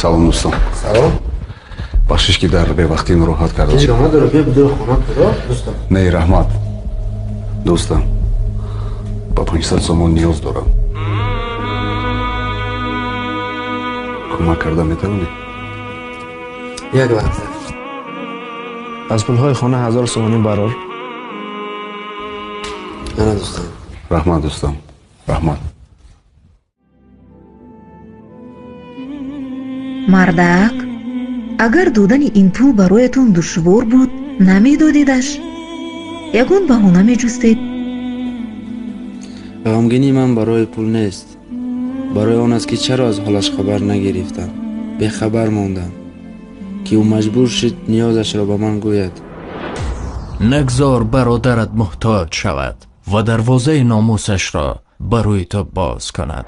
Салом, дӯстон. Салом. Бахшиш, ки дар бевақтӣ нороҳат кардам. Ҳеҷ ғам надорад, биё бидури хона туро, дӯстам. Не, раҳмат, дӯстам. Ба 500 сомон ниёз дорам, кӯмак карда метавонӣ? Як лаҳза. Аз пулҳои хона 1000 сомонӣ барор. Ана, дӯстам. Раҳмат, дӯстам, раҳмат. Мардак, агар додани ин пул бароятон душвор буд, намедодедаш, ягон баҳона меҷустед. Ғамгинии ман барои пул нест, барои он аст, ки чаро аз ҳолаш хабар нагирифтам, бехабар мондам, ки ӯ маҷбур шуд ниёзашро ба ман гӯяд. Нагзор бародарат муҳтоҷ шавад ва дарвозаи номусашро ба рӯи ту боз кунад.